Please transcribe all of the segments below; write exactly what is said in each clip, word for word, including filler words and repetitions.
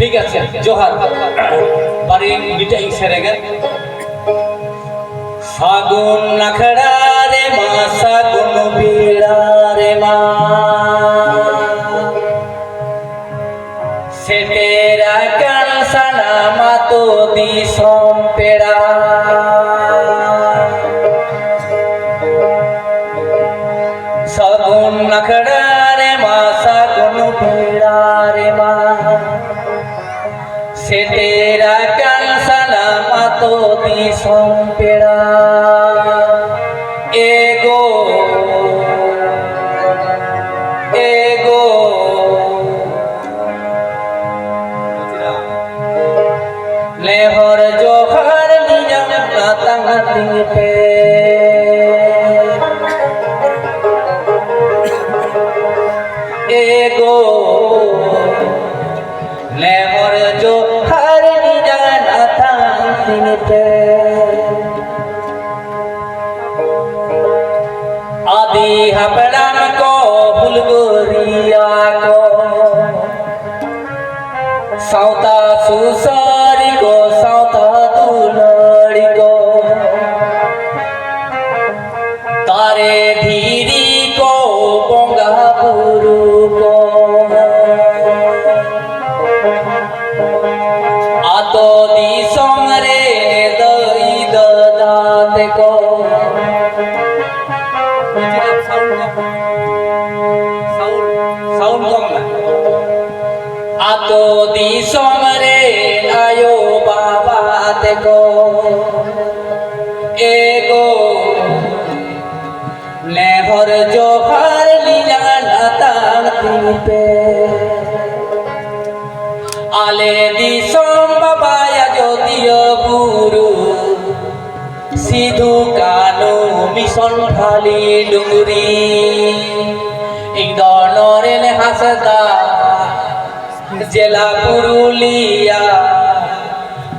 ᱴᱷᱤᱠ ᱟᱪᱷᱮ, ᱡᱚᱦᱟᱨ᱾ ᱵᱟᱨᱮ ᱢᱤᱫᱴᱟᱝ ᱤᱧ ᱥᱮᱨᱮᱧᱟ᱾ ᱥᱟᱹᱜᱩᱱ ᱟᱠᱷᱲᱟ ᱨᱮᱢᱟ, ᱥᱟᱹᱜᱩᱱ ᱵᱮᱲᱟ ᱨᱮᱢᱟ, ᱥᱮᱴᱮᱨ ᱟᱠᱟᱱ ᱥᱟᱱᱟᱢ ᱟᱛᱳ ᱫᱤᱥᱚᱢ ᱯᱮᱲᱟ᱾ ᱥᱟᱹᱜᱩᱱ ᱟᱠᱷᱲᱟ ᱨᱮᱢᱟ, ᱥᱟᱹᱜᱩᱱ ᱵᱮᱲᱟ ᱨᱮᱢᱟ, ᱥᱮᱴᱮᱨ ᱟᱠᱟᱱ ᱥᱟᱱᱟᱢ ᱟᱛᱳ ᱫᱤᱥᱚᱢ ᱯᱮᱲᱟ᱾ ᱮᱜᱳ, ᱮᱜᱳ, ᱱᱮᱦᱚᱨ ᱡᱚᱦᱟᱨ ᱱᱤᱭᱟᱢ ᱟᱛᱟᱝ ᱛᱤᱧ ᱯᱮ᱾ ᱮᱜᱳ, ᱱᱮᱦᱚᱨ ᱡᱚᱦᱟᱨ ᱱᱤᱭᱟᱢ ᱟᱛᱟᱝ ᱛᱤᱧ ᱯᱮ᱾ ᱟᱹᱫᱤ ᱦᱟᱯᱲᱟᱢ ᱠᱚ, ᱦᱩᱞᱜᱟᱹᱨᱤᱭᱟ ᱠᱚ, ᱥᱟᱶᱛᱟ ᱥᱩᱥᱟᱹᱨᱤ ᱠᱚ, ᱥᱟᱶᱛᱟ ᱫᱩᱞᱟᱹᱲᱤ ᱠᱚ, ᱫᱟᱨᱮ ᱫᱷᱤᱨᱤ ᱠᱚ, ᱵᱚᱸᱜᱟ ᱵᱩᱨᱩ ᱠᱚ, ᱟᱛᱳ ᱫᱤᱥᱚᱢ ᱨᱮ ᱫᱟᱹᱭ ᱫᱟᱫᱟ ᱛᱮᱠᱚ᱾ ᱥᱟᱣᱩᱱᱰ ᱠᱚᱢ ᱢᱮ᱾ ᱟᱛᱳ ᱫᱤᱥᱚᱢ ᱨᱮ ᱟᱭᱳ ᱵᱟᱵᱟ ᱛᱮᱠᱚ᱾ ᱮᱜᱳ, ᱱᱮᱦᱚᱨ ᱡᱚᱦᱟᱨ ᱞᱤᱧ ᱟᱛᱟᱝ ᱛᱤᱧ ᱯᱮ᱾ ᱟᱞᱮ ᱫᱤᱥᱚᱢ ᱵᱟᱵᱟ ᱟᱡᱚᱫᱤᱭᱟᱹ ᱵᱩᱨᱩ, ᱥᱤᱫᱩ ᱠᱟᱹᱱᱦᱩ ᱢᱤᱥᱚᱱ ᱵᱷᱟᱞᱤ ᱰᱩᱝᱨᱤ, ᱤᱧ ᱫᱚ ᱱᱚᱨᱮᱱ ᱦᱟᱸᱥᱫᱟ, ᱡᱮᱞᱟ ᱯᱩᱨᱩᱞᱤᱭᱟ,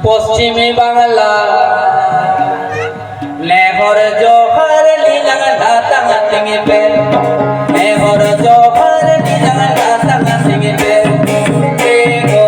ᱯᱚᱥᱪᱤᱢ ᱵᱟᱝᱞᱟ᱾ ᱱᱮᱦᱚᱨ ᱡᱚᱦᱟᱨ ᱞᱤᱧ ᱟᱛᱟᱝ ᱛᱤᱧ ᱯᱮ, ᱱᱮᱦᱚᱨ ᱡᱚᱦᱟᱨ ᱞᱤᱧ ᱟᱛᱟᱝ ᱛᱤᱧ ᱯᱮ᱾ ᱮ ᱜᱳ,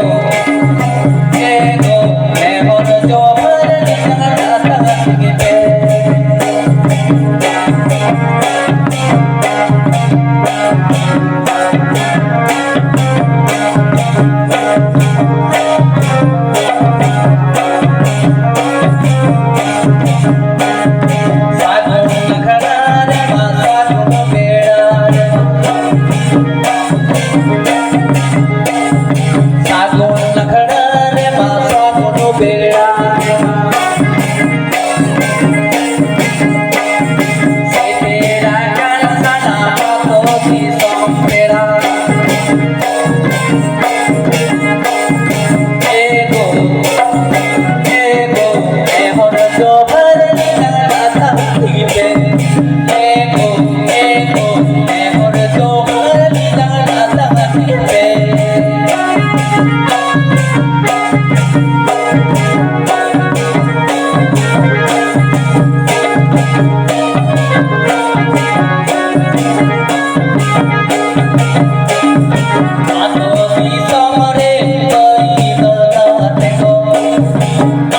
ᱟᱛᱳ ᱫᱤᱥᱚᱢ ᱨᱮ ᱫᱟᱹᱭ ᱫᱟᱫᱟ ᱛᱮᱠᱚ,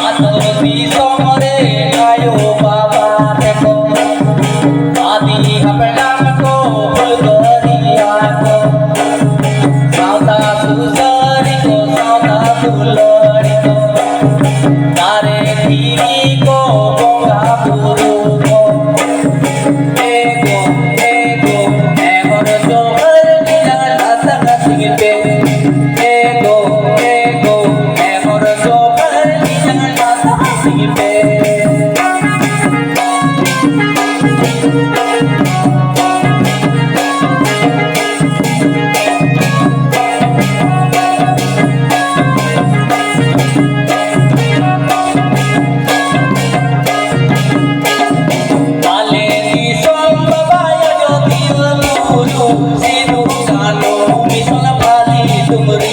ᱟᱛᱳ ᱫᱤᱥᱚᱢ ᱨᱮ ᱟᱭᱳ ᱵᱟᱵᱟ ᱛᱮᱠᱚ, ᱟᱹᱫᱤ ᱦᱟᱯᱲᱟᱢ ᱠᱚ ᱦᱩᱞᱜᱟᱹᱨᱤᱭᱟᱹ ᱠᱚ, ᱥᱟᱶᱛᱟ ᱥᱩᱥᱟᱹᱨᱤ ᱠᱚ, ᱥᱟᱶᱛᱟ ᱫᱩᱞᱟᱹᱲᱤ ᱠᱚ, ᱫᱟᱨᱮ ᱫᱷᱤᱨᱤ ᱠᱚ, ᱵᱚᱸᱜᱟ ᱵᱩᱨᱩ ᱠᱚ᱾ ᱮ ᱜᱳ, ᱮ ᱜᱳ, ᱮ ᱦᱚᱲ ᱡᱚᱦᱟᱨ ᱜᱮ ᱡᱟᱦᱟᱸ ᱞᱟᱛᱟᱨ ᱥᱤᱧ ᱯᱮ᱾ ᱮ ᱜᱳ, ᱮ ᱜᱳ, ᱮ ᱦᱚᱲ ᱡᱚᱦᱟᱨ ᱜᱮ ᱡᱟᱦᱟᱸ ᱞᱟᱛᱟᱨ ᱥᱤᱧ ᱯᱮ᱾ ᱟᱞᱮ ᱫᱤᱥᱚᱢ ᱵᱟᱵᱟ ᱟᱡᱚᱫᱤᱭᱟᱹ ᱵᱩᱨᱩ, ᱥᱤᱫᱩ ᱠᱟᱹᱱᱦᱩ ᱢᱤᱥᱚᱱ ᱵᱷᱟᱞᱤ ᱰᱩᱝᱨᱤ᱾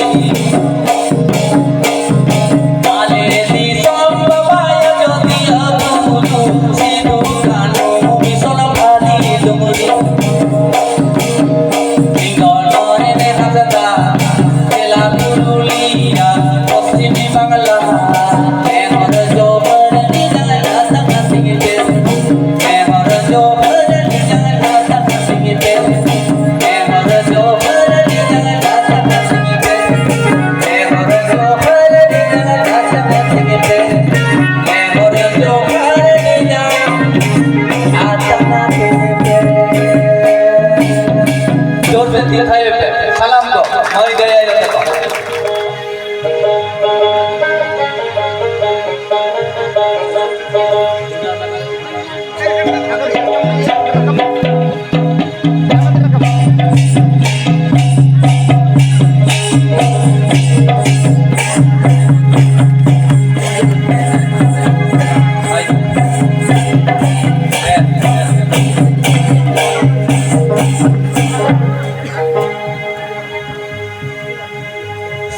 ᱟᱞᱮ ᱫᱤᱥᱚᱢ ᱵᱟᱵᱟ ᱟᱡᱚᱫᱤᱭᱟᱹ ᱵᱩᱨᱩ, ᱥᱤᱫᱩ ᱠᱟᱹᱱᱦᱩ ᱢᱤᱥᱚᱱ ᱵᱷᱟᱞᱤ ᱰᱩᱝᱨᱤ᱾ ᱥᱤᱝᱜᱚᱞ ᱨᱮ ᱦᱟᱸᱥᱫᱟ, ᱪᱮᱞᱟ ᱯᱩᱨᱩᱞᱤᱭᱟ, ᱯᱚᱥᱪᱤᱢ ᱵᱟᱝᱞᱟ, ᱮ ᱦᱚᱲ ᱡᱚᱦᱟᱨ ᱜᱮ ᱡᱟᱦᱟᱸ ᱞᱟᱛᱟᱨ ᱥᱤᱧ ᱯᱮ᱾ ᱮ ᱦᱚᱲ ᱡᱚᱦᱟᱨ ᱜᱮ ᱡᱟᱦᱟᱸ ᱞᱟᱛᱟᱨ ᱥᱤᱧ ᱯᱮ᱾ ᱮ ᱦᱚᱲ ᱡᱚᱦᱟᱨ ᱜᱮ ᱡᱟᱦᱟᱸ ᱞᱟᱛᱟᱨ ᱥᱤᱧ ᱯᱮ᱾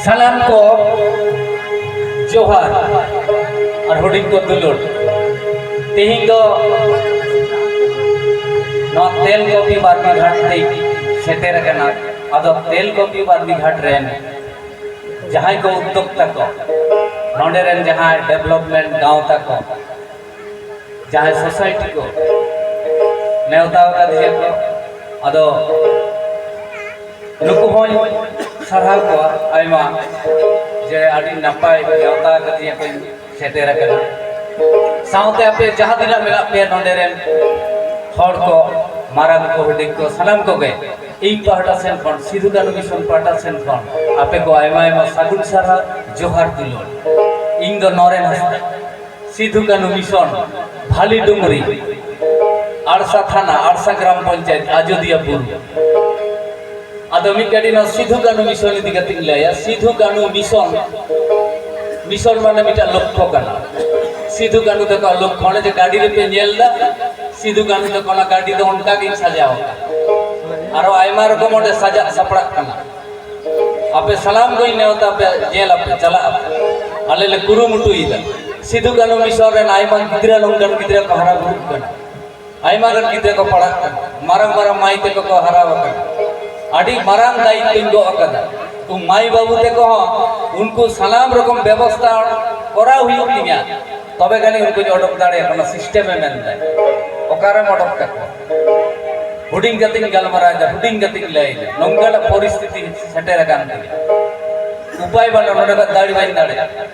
ᱥᱟᱱᱟᱢ ᱠᱚ ᱡᱚᱦᱟᱨ ᱟᱨ ᱦᱩᱰᱤᱧ ᱠᱚ ᱫᱩᱞᱟᱹᱲ᱾ ᱛᱮᱦᱮᱧ ᱫᱚ ᱱᱚᱣᱟ ᱛᱮᱞᱠᱚᱯᱤ ᱵᱟᱨᱱᱤᱜᱷᱟᱴ ᱛᱮᱧ ᱥᱮᱴᱮᱨ ᱟᱠᱟᱱᱟ᱾ ᱟᱫᱚ ᱛᱮᱞᱠᱚᱯᱤ ᱵᱟᱨᱱᱤᱜᱷᱟᱴ ᱨᱮᱱ ᱡᱟᱦᱟᱸᱭ ᱠᱚ ᱩᱫᱽᱫᱳᱠᱛᱟ ᱠᱚ, ᱱᱚᱰᱮ ᱨᱮᱱ ᱡᱟᱦᱟᱸᱭ ᱰᱮᱵᱷᱞᱚᱯᱢᱮᱱᱴ ᱜᱟᱶᱛᱟ ᱠᱚ, ᱡᱟᱦᱟᱸᱭ ᱥᱳᱥᱟᱭᱴᱤ ᱠᱚ ᱱᱮᱣᱛᱟ ᱟᱠᱟᱫᱤᱧᱟ ᱠᱚ, ᱟᱫᱚ ᱱᱩᱠᱩ ᱦᱚᱸᱧ ᱥᱟᱨᱦᱟᱣ ᱠᱚᱣᱟ ᱟᱭᱢᱟ, ᱡᱮ ᱟᱹᱰᱤ ᱱᱟᱯᱟᱭ ᱱᱮᱣᱛᱟ ᱟᱠᱟᱫᱤᱧᱟ ᱠᱚᱧ ᱥᱮᱴᱮᱨ ᱟᱠᱟᱱᱟ᱾ ᱥᱟᱶᱛᱮ ᱟᱯᱮ ᱡᱟᱦᱟᱸ ᱛᱤᱱᱟᱹᱜ ᱢᱮᱱᱟᱜ ᱯᱮᱭᱟ ᱱᱚᱰᱮ ᱨᱮᱱ ᱦᱚᱲ ᱠᱚ, ᱢᱟᱨᱟᱝ ᱠᱚ, ᱦᱩᱰᱤᱧ ᱠᱚ, ᱥᱟᱱᱟᱢ ᱠᱚᱜᱮ ᱤᱧ ᱯᱟᱦᱴᱟ ᱥᱮᱱ ᱠᱷᱚᱱ, ᱥᱤᱫᱷᱩ ᱠᱟᱹᱱᱦᱩ ᱢᱤᱥᱚᱱ ᱯᱟᱦᱴᱟ ᱥᱮᱱ ᱠᱷᱚᱱ ᱟᱯᱮ ᱠᱚ ᱟᱭᱢᱟ ᱟᱭᱢᱟ ᱥᱟᱹᱜᱩᱱ ᱥᱟᱨᱦᱟᱣ, ᱡᱚᱦᱟᱨ ᱫᱩᱞᱟᱹᱲ᱾ ᱤᱧ ᱫᱚ ᱱᱚᱨᱮᱱ ᱦᱟᱸᱥᱫᱟ, ᱥᱤᱫᱷᱩ ᱠᱟᱹᱱᱦᱩ ᱢᱤᱥᱚᱱ, ᱵᱷᱟᱞᱤ ᱰᱩᱝᱨᱤ, ᱟᱲᱥᱟ ᱛᱷᱟᱱᱟ, ᱟᱲᱥᱟ ᱜᱨᱟᱢ ᱯᱚᱧᱪᱟᱭᱮᱛ, ᱟᱡᱚᱫᱤᱭᱟᱹ ᱵᱩᱨᱩ᱾ ᱟᱫᱚ ᱢᱤᱫ ᱠᱟᱹᱴᱤᱡ ᱱᱚᱣᱟ ᱥᱤᱫᱷᱩ ᱠᱟᱹᱱᱦᱩ ᱢᱤᱥᱚᱱ ᱤᱫᱤ ᱠᱟᱛᱮᱧ ᱞᱟᱹᱭᱟ᱾ ᱥᱤᱫᱷᱩ ᱠᱟᱹᱱᱦᱩ ᱢᱤᱥᱚᱱ, ᱢᱤᱥᱚᱱ ᱢᱟᱱᱮ ᱢᱤᱫᱴᱟᱝ ᱞᱚᱠᱠᱷᱚ ᱠᱟᱱᱟ᱾ ᱥᱤᱫᱷᱩ ᱠᱟᱹᱱᱦᱩ ᱛᱟᱠᱚᱣᱟᱜ ᱞᱚᱠᱠᱷᱚ, ᱚᱱᱮ ᱡᱮ ᱜᱟᱹᱰᱤ ᱨᱮᱯᱮ ᱧᱮᱞ ᱮᱫᱟ, ᱥᱤᱫᱷᱩ ᱠᱟᱹᱱᱦᱩ ᱛᱟᱠᱚ ᱚᱱᱟ ᱜᱟᱹᱰᱤ ᱫᱚ ᱚᱱᱠᱟ ᱜᱤᱧ ᱥᱟᱡᱟᱣ ᱟᱠᱟᱫᱟ᱾ ᱟᱨᱚ ᱟᱭᱢᱟ ᱨᱚᱠᱚᱢ ᱚᱸᱰᱮ ᱥᱟᱡᱟᱜ ᱥᱟᱯᱲᱟᱜ ᱠᱟᱱᱟ᱾ ᱟᱯᱮ ᱥᱟᱱᱟᱢ ᱠᱚᱧ ᱱᱮᱣᱛᱟ ᱯᱮ, ᱧᱮᱞ ᱟᱯᱮ, ᱪᱟᱞᱟᱜ ᱟᱯᱮ᱾ ᱟᱞᱮ ᱞᱮ ᱠᱩᱨᱩᱢᱩᱴᱩᱭᱮᱫᱟ᱾ ᱥᱤᱫᱷᱩ ᱠᱟᱹᱱᱦᱩ ᱢᱤᱥᱚᱱ ᱨᱮᱱ ᱟᱭᱢᱟ ᱜᱤᱫᱽᱨᱟᱹ, ᱱᱚᱝᱠᱟᱱ ᱜᱤᱫᱽᱨᱟᱹ ᱠᱚ ᱦᱟᱨᱟ ᱵᱩᱨᱩᱜ ᱠᱟᱱᱟ, ᱟᱭᱢᱟ ᱜᱟᱱ ᱜᱤᱫᱽᱨᱟᱹ ᱠᱚ ᱯᱟᱲᱦᱟᱜ ᱠᱟᱱᱟ, ᱢᱟᱨᱟᱝ ᱢᱟᱨᱟᱝ ᱢᱟᱹᱭ ᱛᱟᱠᱚ ᱠᱚ ᱦᱟᱨᱟ ᱟᱠᱟᱱᱟ᱾ ᱟᱹᱰᱤ ᱢᱟᱨᱟᱝ ᱫᱟᱭᱤᱛᱛᱚᱧ ᱜᱚᱜ ᱟᱠᱟᱫᱟ᱾ ᱩᱱᱠᱩ ᱢᱟᱹᱭ ᱵᱟᱹᱵᱩ ᱛᱟᱠᱚ ᱦᱚᱸ ᱩᱱᱠᱩ ᱥᱟᱱᱟᱢ ᱨᱚᱠᱚᱢ ᱵᱮᱵᱚᱥᱛᱷᱟ ᱠᱚᱨᱟᱣ ᱦᱩᱭᱩᱜ ᱛᱤᱧᱟ, ᱛᱚᱵᱮ ᱠᱷᱟᱱᱤᱧ ᱩᱱᱠᱩᱧ ᱚᱰᱚᱠ ᱫᱟᱲᱮᱭᱟᱜ ᱠᱟᱱᱟ᱾ ᱥᱤᱥᱴᱮᱢᱮ ᱢᱮᱱᱫᱟ, ᱚᱠᱟᱨᱮᱢ ᱚᱰᱚᱠ ᱠᱟᱠᱚᱣᱟ? ᱦᱩᱰᱤᱧ ᱠᱟᱛᱮᱧ ᱜᱟᱞᱢᱟᱨᱟᱣ ᱮᱫᱟ, ᱦᱩᱰᱤᱧ ᱠᱟᱛᱮᱧ ᱞᱟᱹᱭ ᱮᱫᱟ, ᱱᱚᱝᱠᱟᱱᱟᱜ ᱯᱚᱨᱤᱥᱛᱷᱤᱛᱤ ᱥᱮᱴᱮᱨ ᱟᱠᱟᱱ ᱛᱤᱧᱟ᱾ ᱩᱯᱟᱭ ᱵᱟᱹᱱᱩᱜ, ᱱᱚᱰᱮ ᱠᱷᱚᱱ ᱫᱟᱹᱲ ᱵᱟᱹᱧ ᱫᱟᱲᱮᱭᱟᱜᱼᱟ᱾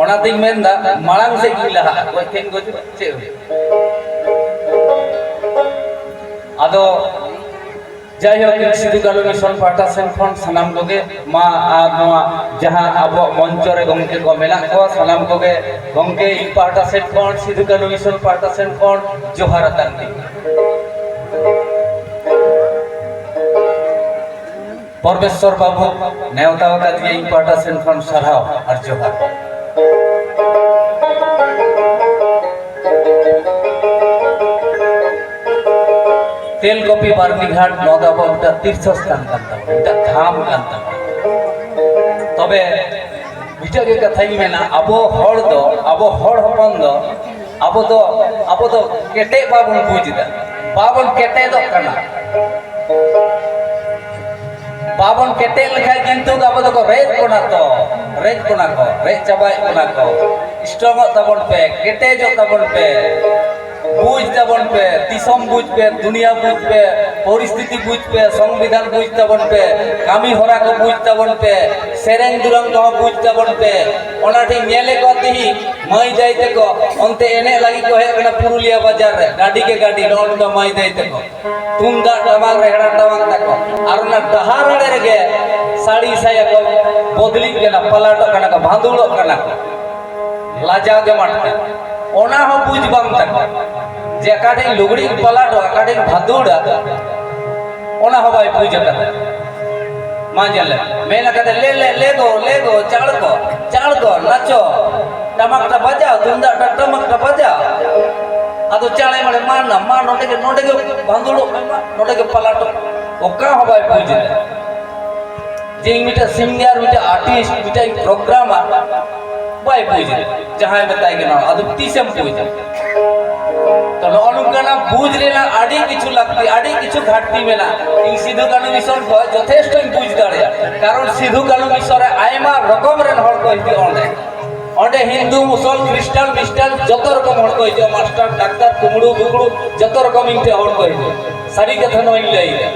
ᱚᱱᱟᱛᱤᱧ ᱢᱮᱱᱫᱟ, ᱢᱟᱲᱟᱝ ᱥᱮᱫ ᱜᱤᱧ ᱞᱟᱦᱟᱜᱼᱟ, ᱜᱚᱡ ᱠᱷᱟᱱ ᱜᱚᱡᱚᱜᱼᱟ, ᱪᱮᱫ ᱦᱩᱭᱩᱜᱼᱟ? ᱟᱫᱚ ᱡᱟᱭᱦᱳᱠ, ᱥᱤᱫᱷᱩ ᱠᱟᱹᱱᱦᱩ ᱢᱤᱥᱚᱱ ᱯᱟᱦᱴᱟ ᱥᱮᱱ ᱠᱷᱚᱱ ᱥᱟᱱᱟᱢ ᱠᱚᱜᱮ ᱢᱟ, ᱟᱨ ᱱᱚᱣᱟ ᱡᱟᱦᱟᱸ ᱟᱵᱚᱣᱟᱜ ᱢᱚᱧᱪᱚ ᱨᱮ ᱜᱚᱢᱠᱮ ᱠᱚ ᱢᱮᱱᱟᱜ ᱠᱚᱣᱟ, ᱥᱟᱱᱟᱢ ᱠᱚᱜᱮ ᱜᱚᱢᱠᱮ ᱤᱧ ᱯᱟᱦᱴᱟ ᱥᱮᱱ ᱠᱷᱚᱱ, ᱥᱤᱫᱷᱩ ᱠᱟᱹᱱᱦᱩ ᱢᱤᱥᱚᱱ ᱯᱟᱦᱴᱟ ᱥᱮᱱ ᱠᱷᱚᱱ ᱡᱚᱦᱟᱨ ᱟᱛᱟᱝ ᱫᱤᱧ᱾ ᱯᱚᱨᱢᱮᱥᱣᱚᱨ ᱵᱟᱹᱵᱩ, ᱱᱮᱣᱛᱟ ᱟᱠᱟᱫᱤᱧᱟᱹ ᱤᱧ ᱯᱟᱦᱴᱟ ᱥᱮᱱ ᱠᱷᱚᱱ ᱥᱟᱨᱦᱟᱣ ᱟᱨ ᱡᱚᱦᱟᱨ᱾ ᱛᱮᱞᱠᱚᱯᱤ ᱵᱟᱨᱱᱤᱜᱷᱟᱴ, ᱱᱚᱣᱟ ᱫᱚ ᱟᱵᱚᱣᱟᱜ ᱢᱤᱫᱴᱟᱝ ᱛᱤᱨᱛᱷᱚ ᱥᱛᱷᱟᱱ ᱠᱟᱱ ᱛᱟᱵᱚᱱᱟ, ᱢᱤᱫᱴᱟᱝ ᱫᱷᱟᱢ ᱠᱟᱱ ᱛᱟᱵᱚᱱᱟ᱾ ᱛᱚ, ᱛᱚᱵᱮ ᱢᱤᱫᱴᱟᱝ ᱜᱮ ᱠᱟᱛᱷᱟᱧ ᱢᱮᱱᱟ, ᱟᱵᱚ ᱦᱚᱲ ᱫᱚ, ᱟᱵᱚ ᱦᱚᱲ ᱦᱚᱯᱚᱱ ᱫᱚ, ᱟᱵᱚ ᱫᱚ, ᱟᱵᱚ ᱫᱚ ᱠᱮᱴᱮᱡ ᱵᱟᱵᱚᱱ ᱵᱩᱡᱽ ᱮᱫᱟ, ᱵᱟᱵᱚᱱ ᱠᱮᱴᱮᱡᱚᱜ ᱠᱟᱱᱟ᱾ ᱵᱟᱵᱚᱱ ᱠᱮᱴᱮᱡ ᱞᱮᱠᱷᱟᱱ ᱠᱤᱱᱛᱩ ᱟᱵᱚ ᱫᱚᱠᱚ ᱨᱮᱡ ᱵᱚᱱᱟ ᱛᱚ, ᱨᱮᱡ ᱵᱚᱱᱟ ᱠᱚ, ᱨᱮᱡ ᱪᱟᱵᱟᱭᱮᱫ ᱵᱚᱱᱟ ᱠᱚ᱾ ᱥᱴᱨᱚᱝᱚᱜ ᱛᱟᱵᱚᱱ ᱯᱮ, ᱠᱮᱴᱮᱡᱚᱜ ᱛᱟᱵᱚᱱ ᱯᱮ, ᱵᱩᱡᱽ ᱛᱟᱵᱚᱱ ᱯᱮ, ᱫᱤᱥᱚᱢ ᱵᱩᱡᱽ ᱯᱮ, ᱫᱩᱱᱤᱭᱟ ᱵᱩᱡᱽ ᱯᱮ, ᱯᱚᱨᱤᱥᱛᱷᱤᱛᱤ ᱵᱩᱡᱽ ᱯᱮ, ᱥᱚᱝᱵᱤᱫᱷᱟᱱ ᱵᱩᱡᱽ ᱛᱟᱵᱚᱱ ᱯᱮ, ᱠᱟᱹᱢᱤ ᱦᱚᱨᱟ ᱠᱚ ᱵᱩᱡᱽ ᱛᱟᱵᱚᱱ ᱯᱮ, ᱥᱮᱨᱮᱧ ᱫᱩᱨᱟᱹᱝ ᱠᱚᱦᱚᱸ ᱵᱩᱡᱽ ᱛᱟᱵᱚᱱ ᱯᱮ᱾ ᱚᱱᱟ ᱴᱷᱤᱠ ᱧᱮᱞᱮᱫ ᱠᱚᱣᱟ ᱛᱤᱦᱤᱧ ᱢᱟᱹᱭ ᱫᱟᱹᱭ ᱛᱟᱠᱚ ᱚᱱᱛᱮ ᱮᱱᱮᱡ ᱞᱟᱹᱜᱤᱫ ᱠᱚ ᱦᱮᱡ ᱟᱠᱟᱱᱟ ᱯᱩᱨᱩᱞᱤᱭᱟᱹ ᱵᱟᱡᱟᱨ ᱨᱮ, ᱜᱟᱹᱰᱤ ᱜᱮ ᱜᱟᱹᱰᱤ, ᱱᱚᱜᱼᱚ ᱱᱚᱝᱠᱟ ᱢᱟᱹᱭ ᱫᱟᱹᱭ ᱛᱟᱠᱚ᱾ ᱛᱩᱢᱫᱟᱜ ᱴᱟᱢᱟᱠ ᱨᱮᱦᱲᱟ ᱴᱟᱢᱟᱠ ᱛᱟᱠᱚ, ᱟᱨ ᱚᱱᱟ ᱰᱟᱦᱟᱨ ᱟᱲᱮ ᱨᱮᱜᱮ ᱥᱟᱹᱲᱤ ᱥᱟᱭᱟ ᱠᱚ ᱵᱚᱫᱞᱤᱜ ᱠᱟᱱᱟ, ᱯᱟᱞᱟᱴᱚᱜ ᱠᱟᱱᱟ ᱠᱚ, ᱵᱷᱟᱸᱫᱩᱲᱚᱜ ᱠᱟᱱᱟ ᱠᱚ, ᱞᱟᱡᱟᱣ ᱜᱮ ᱢᱟᱴ ᱠᱟᱱᱟ᱾ ᱚᱱᱟ ᱦᱚᱸ ᱵᱩᱡᱽ ᱵᱟᱝ ᱛᱟᱠᱚ ᱡᱮ ᱚᱠᱟᱴᱷᱮᱱ ᱞᱩᱜᱽᱲᱤ ᱯᱟᱞᱟᱴᱚᱜᱼᱟ, ᱚᱠᱟᱴᱷᱮᱱ ᱵᱷᱟᱸᱫᱩᱲᱟ, ᱚᱱᱟ ᱦᱚᱸ ᱵᱟᱭ ᱵᱩᱡᱽ ᱟᱠᱟᱫᱟ᱾ ᱢᱟ ᱧᱮᱞ ᱞᱮ, ᱢᱮᱱ ᱟᱠᱟᱫᱟ, "ᱞᱮ, ᱞᱮ, ᱞᱮ ᱜᱚ, ᱞᱮ ᱜᱚ, ᱪᱟᱲ ᱜᱚ, ᱪᱟᱲ ᱜᱚ, ᱱᱟᱪᱚ, ᱴᱟᱢᱟᱠ ᱴᱟ ᱵᱟᱡᱟᱣ, ᱛᱩᱢᱫᱟᱜ ᱴᱟ, ᱴᱟᱢᱟᱠ ᱴᱟ ᱵᱟᱡᱟᱣ᱾" ᱟᱫᱚ ᱪᱟᱲᱮ ᱢᱟᱲᱮ ᱢᱟ ᱱᱟ, ᱢᱟ ᱱᱚᱰᱮ ᱜᱮ, ᱱᱚᱰᱮ ᱜᱮ ᱵᱷᱟᱸᱫᱩᱲᱚᱜ ᱢᱮ, ᱢᱟ ᱱᱚᱰᱮ ᱜᱮ ᱯᱟᱞᱟᱴᱚᱜ᱾ ᱚᱠᱟ ᱦᱚᱸ ᱵᱟᱭ ᱵᱩᱡᱽ ᱮᱫᱟ ᱡᱮ ᱤᱧ ᱢᱤᱫᱴᱟᱝ ᱥᱤᱝᱜᱟᱨ, ᱢᱤᱫᱴᱟᱝ ᱟᱨᱴᱤᱥᱴ, ᱢᱤᱫᱴᱟᱝ ᱯᱨᱳᱜᱨᱟᱢᱟ, ᱵᱟᱭ ᱵᱩᱡᱽ ᱮᱫᱟ᱾ ᱡᱟᱦᱟᱸᱭ ᱢᱮᱛᱟᱭ ᱠᱟᱱᱟ, ᱟᱫᱚ ᱛᱤᱥᱮᱢ ᱵᱩᱡᱟ? ᱛᱚ, ᱱᱚᱜᱼᱚ ᱱᱚᱝᱠᱟᱱᱟᱜ ᱵᱩᱡᱽ ᱨᱮᱱᱟᱜ ᱟᱹᱰᱤ ᱠᱤᱪᱷᱩ ᱞᱟᱹᱠᱛᱤ, ᱟᱹᱰᱤ ᱠᱤᱪᱷᱩ ᱜᱷᱟᱴᱛᱤ ᱢᱮᱱᱟᱜᱼᱟ᱾ ᱤᱧ ᱥᱤᱫᱷᱩ ᱠᱟᱹᱱᱦᱩ ᱢᱤᱥᱚᱱ ᱠᱷᱚᱱ ᱡᱚᱛᱷᱮᱥᱴᱚᱧ ᱵᱩᱡᱽ ᱫᱟᱲᱮᱭᱟᱜᱼᱟ, ᱠᱟᱨᱚᱱ ᱥᱤᱫᱷᱩ ᱠᱟᱹᱱᱦᱩ ᱢᱤᱥᱚᱱ ᱨᱮ ᱟᱭᱢᱟ ᱨᱚᱠᱚᱢ ᱨᱮᱱ ᱦᱚᱲ ᱠᱚ ᱦᱤᱡᱩᱜᱼᱟ ᱚᱸᱰᱮ᱾ ᱚᱸᱰᱮ ᱦᱤᱱᱫᱩ, ᱢᱩᱥᱚᱞ, ᱠᱷᱨᱤᱥᱴᱟᱱ, ᱢᱤᱥᱴᱟᱱ ᱡᱚᱛᱚ ᱨᱚᱠᱚᱢ ᱦᱚᱲ ᱠᱚ ᱦᱤᱡᱩᱜᱼᱟ, ᱢᱟᱥᱴᱟᱨ, ᱰᱟᱠᱛᱟᱨ, ᱠᱩᱢᱲᱩ, ᱵᱩᱠᱲᱩ, ᱡᱚᱛᱚ ᱨᱚᱠᱚᱢ ᱤᱧ ᱴᱷᱮᱱ ᱦᱚᱲ ᱠᱚ ᱦᱤᱡᱩᱜᱼᱟ᱾ ᱥᱟᱹᱨᱤ ᱠᱟᱛᱷᱟ ᱱᱚᱣᱟᱧ ᱞᱟᱹᱭᱮᱫᱟ,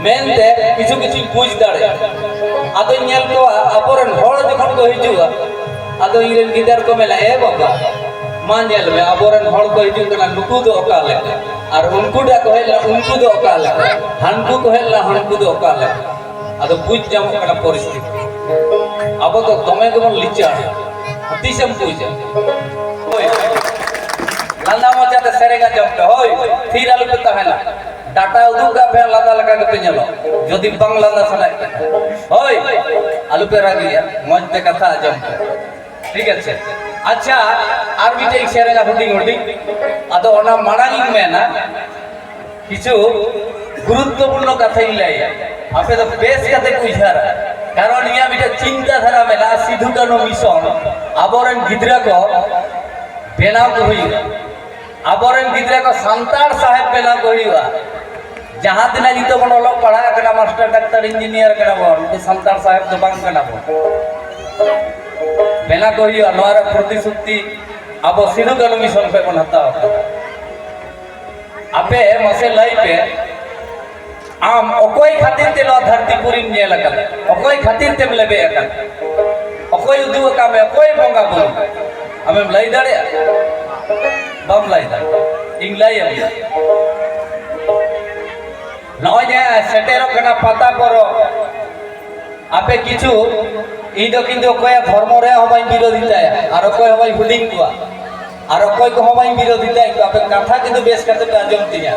ᱢᱮᱱᱛᱮ ᱠᱤᱪᱷᱩ ᱠᱤᱪᱷᱩᱧ ᱵᱩᱡᱽ ᱫᱟᱲᱮᱭᱟᱜᱼᱟ᱾ ᱟᱫᱚᱧ ᱧᱮᱞ ᱠᱚᱣᱟ, ᱟᱵᱚᱨᱮᱱ ᱦᱚᱲ ᱡᱚᱠᱷᱚᱱ ᱠᱚ ᱦᱤᱡᱩᱜᱼᱟ, ᱟᱫᱚ ᱤᱧᱨᱮᱱ ᱜᱤᱫᱟᱹᱨ ᱠᱚ ᱢᱮᱱᱟ, "ᱮ ᱵᱟᱵᱟ, ᱢᱟ ᱧᱮᱞ ᱢᱮ, ᱟᱵᱚᱨᱮᱱ ᱦᱚᱲ ᱠᱚ ᱦᱤᱡᱩᱜ ᱠᱟᱱᱟ, ᱱᱩᱠᱩ ᱫᱚ ᱚᱠᱟ ᱞᱮᱠᱟ? ᱟᱨ ᱩᱱᱠᱩ ᱴᱟᱜ ᱠᱚ ᱦᱮᱡ ᱞᱮᱱᱟ, ᱩᱱᱠᱩ ᱫᱚ ᱚᱠᱟ ᱞᱮᱠᱟ? ᱦᱟᱱᱠᱩ ᱠᱚ ᱦᱮᱡ ᱞᱮᱱᱟ, ᱦᱟᱱᱠᱩ ᱫᱚ ᱚᱠᱟ ᱞᱮᱠᱟ?" ᱟᱫᱚ ᱵᱩᱡᱽ ᱧᱟᱢᱚᱜ ᱠᱟᱱᱟ ᱯᱚᱨᱤᱥᱛᱷᱤᱛᱤ᱾ ᱟᱵᱚ ᱫᱚ ᱫᱚᱢᱮ ᱜᱮᱵᱚᱱ ᱞᱤᱪᱟᱹᱲᱟ᱾ ᱛᱤᱥᱮᱢ ᱵᱩᱡᱟ? ᱦᱳᱭ᱾ ᱞᱟᱸᱫᱟ ᱢᱚᱪᱟᱛᱮ ᱥᱮᱨᱮᱧ ᱟᱸᱡᱚᱢ ᱯᱮ᱾ ᱦᱳᱭ᱾ ᱛᱷᱤᱨ ᱟᱞᱚᱯᱮ ᱛᱟᱦᱮᱱᱟ᱾ ᱰᱟᱴᱟ ᱩᱫᱩᱜ ᱠᱟᱜ ᱯᱮ, ᱞᱟᱸᱫᱟ ᱞᱮᱠᱟ ᱜᱮᱯᱮ ᱧᱮᱞᱚᱜ᱾ ᱡᱩᱫᱤ ᱵᱟᱝ ᱞᱟᱸᱫᱟ ᱥᱟᱱᱟᱭᱮᱫ ᱯᱮ᱾ ᱦᱳᱭ᱾ ᱟᱞᱚᱯᱮ ᱨᱟᱹᱜᱤᱭᱟ᱾ ᱢᱚᱡᱽ ᱛᱮ ᱠᱟᱛᱷᱟ ᱟᱸᱡᱚᱢ ᱯᱮ᱾ ᱴᱷᱤᱠ ᱟᱪᱷᱮ? ᱟᱪᱪᱷᱟ, ᱟᱨ ᱢᱤᱫᱴᱮᱡ ᱤᱧ ᱥᱮᱨᱮᱧᱟ ᱦᱩᱰᱤᱧ ᱦᱩᱰᱤᱧ᱾ ᱟᱫᱚ ᱚᱱᱟ ᱢᱟᱲᱟᱝ ᱤᱧ ᱢᱮᱱᱟ, ᱠᱤᱪᱷᱩ ᱜᱩᱨᱩᱛᱛᱚᱯᱩᱨᱱᱚ ᱠᱟᱛᱷᱟᱧ ᱞᱟᱹᱭᱟ, ᱟᱯᱮ ᱫᱚ ᱵᱮᱥ ᱠᱟᱛᱮ ᱯᱮ ᱩᱭᱦᱟᱹᱨᱟ᱾ ᱠᱟᱨᱚᱱ ᱤᱧᱟᱹᱜ ᱢᱤᱫᱴᱮᱱ ᱪᱤᱱᱛᱟᱹ ᱫᱷᱟᱨᱟ ᱢᱮᱱᱟᱜᱼᱟ, ᱥᱤᱫᱷᱩ ᱠᱟᱹᱱᱦᱩ ᱢᱤᱥᱚᱱ ᱟᱵᱚᱨᱮᱱ ᱜᱤᱫᱽᱨᱟᱹ ᱠᱚ ᱵᱮᱱᱟᱣ ᱠᱚ ᱦᱩᱭᱩᱜᱼᱟ, ᱟᱵᱚᱨᱮᱱ ᱜᱤᱫᱽᱨᱟᱹ ᱠᱚ ᱥᱟᱱᱛᱟᱲ ᱥᱟᱦᱮᱵᱽ ᱵᱮᱱᱟᱣ ᱠᱚ ᱦᱩᱭᱩᱜᱼᱟ᱾ ᱡᱟᱦᱟᱸ ᱛᱤᱱᱟᱹᱜ ᱱᱤᱛᱚᱜ ᱵᱚᱱ ᱚᱞᱚᱜ ᱯᱟᱲᱦᱟᱜ ᱠᱟᱱᱟ, ᱢᱟᱥᱴᱟᱨ, ᱰᱟᱠᱛᱟᱨ, ᱤᱧᱡᱤᱱᱤᱭᱟᱨ ᱠᱟᱱᱟ ᱵᱚᱱ, ᱩᱱᱠᱩ ᱥᱟᱱᱛᱟᱲ ᱥᱟᱦᱮᱵᱽ ᱫᱚ ᱵᱟᱝ ᱠᱟᱱᱟ ᱵᱚᱱ᱾ ᱵᱮᱱᱟᱣ ᱠᱚ ᱦᱩᱭᱩᱜᱼᱟ, ᱱᱚᱣᱟ ᱨᱮ ᱯᱨᱚᱛᱤᱥᱨᱩᱛᱤ ᱟᱵᱚ ᱥᱤᱫᱷᱩ ᱠᱟᱹᱱᱦᱩ ᱢᱤᱥᱚᱱ ᱠᱷᱚᱱ ᱵᱚᱱ ᱦᱟᱛᱟᱣ ᱟᱠᱟᱫᱟ᱾ ᱟᱯᱮ ᱢᱟᱥᱮ ᱞᱟᱹᱭ ᱯᱮ, ᱟᱢ ᱚᱠᱚᱭ ᱠᱷᱟᱹᱛᱤᱨ ᱛᱮ ᱱᱚᱣᱟ ᱫᱷᱟᱹᱨᱛᱤ ᱯᱩᱨᱤᱢ ᱧᱮᱞ ᱟᱠᱟᱫᱟ? ᱚᱠᱚᱭ ᱠᱷᱟᱹᱛᱤᱨ ᱛᱮᱢ ᱞᱮᱵᱮᱫ ᱟᱠᱟᱫᱟ? ᱚᱠᱚᱭ ᱩᱫᱩᱜ ᱟᱠᱟᱫ ᱢᱮ? ᱚᱠᱚᱭ ᱵᱚᱸᱜᱟ ᱵᱩᱨᱩ? ᱟᱢᱮᱢ ᱞᱟᱹᱭ ᱫᱟᱲᱮᱭᱟᱜᱼᱟ? ᱵᱟᱢ ᱞᱟᱹᱭ ᱫᱟᱲᱮᱭᱟᱜᱼᱟ᱾ ᱤᱧ ᱞᱟᱹᱭ ᱟᱢ᱾ ᱱᱚᱜᱼᱚᱭ ᱡᱮ ᱥᱮᱴᱮᱨᱚᱜ ᱠᱟᱱᱟ ᱯᱟᱛᱟ ᱯᱚᱨᱚᱵᱽ, ᱟᱯᱮ ᱠᱤᱪᱷᱩ, ᱤᱧ ᱫᱚ ᱠᱤᱱᱛᱩ ᱚᱠᱚᱭᱟᱜ ᱫᱷᱚᱨᱢᱚ ᱨᱮ ᱦᱚᱸ ᱵᱟᱹᱧ ᱵᱤᱨᱳᱫᱷᱤ ᱛᱟᱭᱟ ᱟᱨ ᱚᱠᱚᱭ ᱦᱚᱸ ᱵᱟᱹᱧ ᱦᱩᱰᱤᱧ ᱠᱚᱣᱟ ᱟᱨ ᱚᱠᱚᱭ ᱠᱚᱦᱚᱸ ᱵᱟᱹᱧ ᱵᱤᱨᱳᱫᱷᱤ ᱛᱟᱭᱟ᱾ ᱟᱯᱮ ᱠᱟᱛᱷᱟ ᱠᱤᱱᱛᱩ ᱵᱮᱥ ᱠᱟᱛᱮ ᱯᱮ ᱟᱸᱡᱚᱢ ᱛᱤᱧᱟ᱾